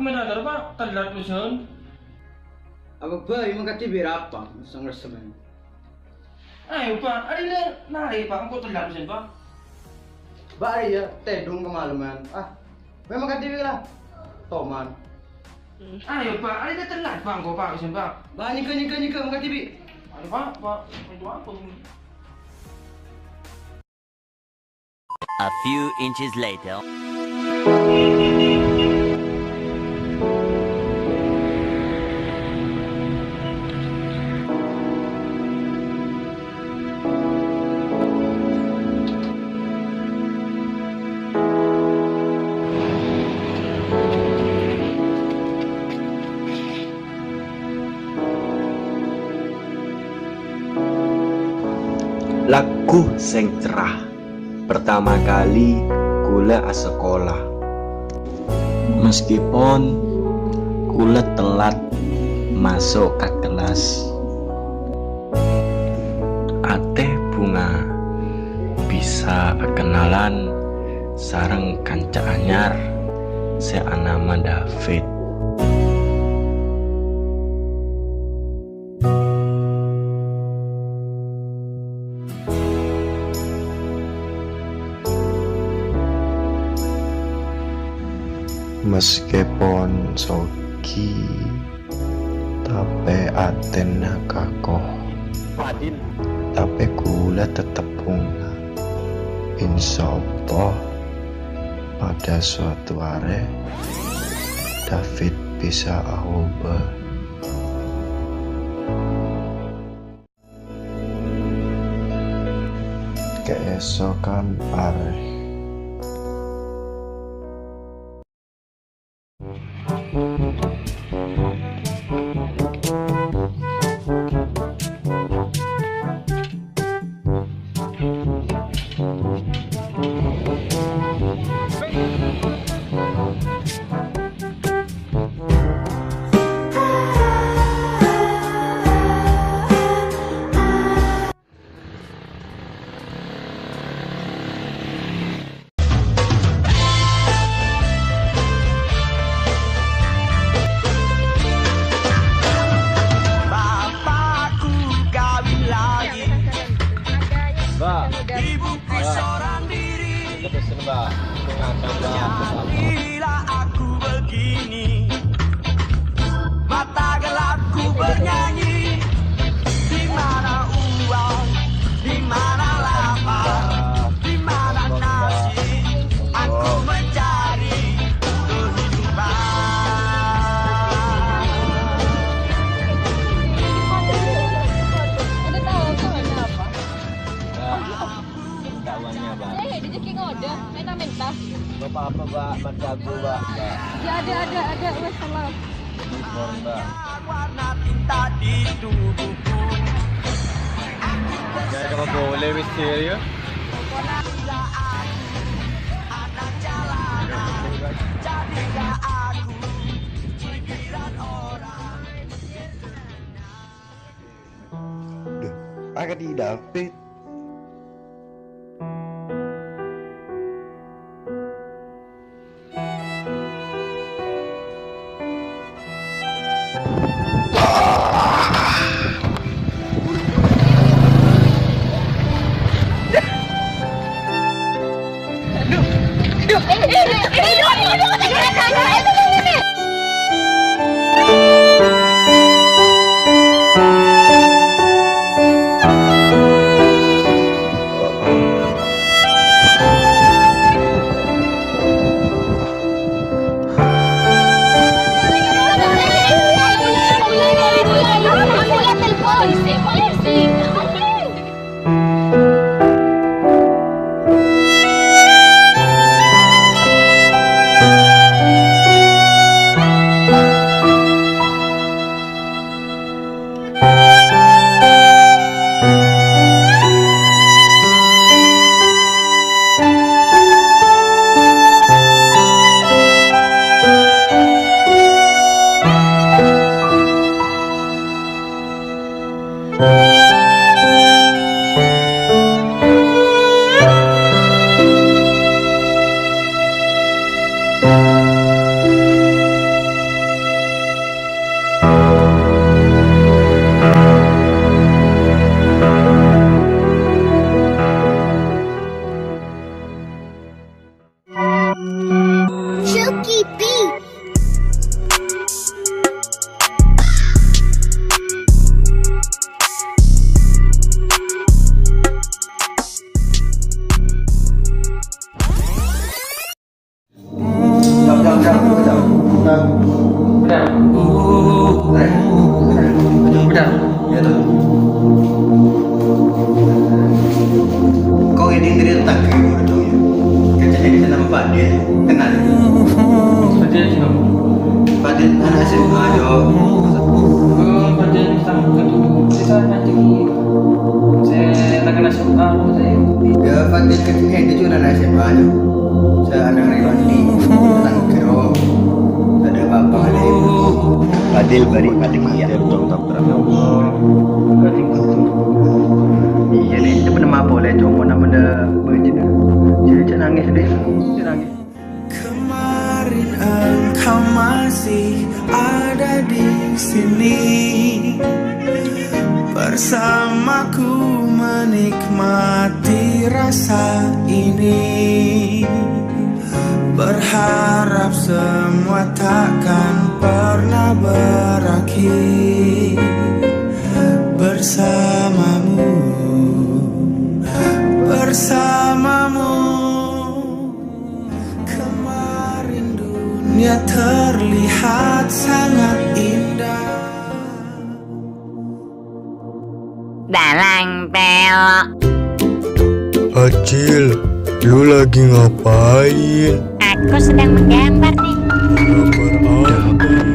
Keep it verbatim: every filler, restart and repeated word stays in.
Mènta dâ', Pa', tellat pèsan. Apa bhâi mangkadhi bi' rapa sè ngressem? Ayo, Pa', arèya narè', Pa', engko' tellat pèsan, Pa'. Bâ' arèya tèdung kamaleman. Ah, mè' mangkadhi bi' la. Toman. Ayo, Pa', arèya tellat, Pa', engko', Pa', pèsan, Pa'. Bâ' nyèngghâ, nyèngghâ, nyèngghâ mangkadhi bi'. Ayo, Pa', Pa', itu apa ini? A few inches later. Lagghu sè cerrah. Pertama kali kaulâ asakola. Meskipun kaulâ telat masuk ka kelas, atè bhunga bisa akennalan sareng kanca anyar sè anama David. Meskipun soghi, tapè atèna kakoh. Tapè kaulâ tettep bhunga. Insyaallah, pada suatu arè, David bisa aobâ. Kaèsokan arè. Bapakku kawin lagi. Mbak. Ibuku Mbak. Seorang diri. Kita pesen, Mbak. Itu ngakak, Mbak. Jadilah aku begini. Mata gelapku bernyanyi. Di mana uang? Di mana lapar? Di mana nasi? Aku mencari kehidupan. Ada tahu aku warna apa? Mbak, minta uangnya, Mbak. Eh, rezeki ngoda, minta-minta. Nggak apa-apa, Mbak. Masih aku, Mbak. Mbak. Ya, ada, ada, ada. Wes, salah. Mohon, Mbak. Warna tinta di tubuhku. Jangan kamu boleh, Mister, ya. Duh, agak di David. Udah. Iya, toh. Kok ini dari tetangga, ya? Kecil ini nama Fadil. Kenal? Fadil siapa? Fadil anak S M A, Jo. Oh, Fadil sama itu. Bisa nanti saya tak kenal S M A, saya. Ya, Fadil kecil itu juga anak S M A, Jo. Saya anak Rewati. Tetangga, Jo. Ada apa-apa, ada. Fadil bari Fadil, iya. Iyâ, Lè, coba nemma polè, coma namana bâjâna. Jâ-, jâ' nangès, Lè. Jâ' nangès. Kemarin engkau masih ada di sini, bersamaku menikmati rasa ini. Berharap semua takkan pernah berakhir bersamamu, bersamamu. Kemarin dunia terlihat sangat indah. Dalang Telo. Acil, lu lagi ngapain? Aku sedang menggambar nih. Gambar apa?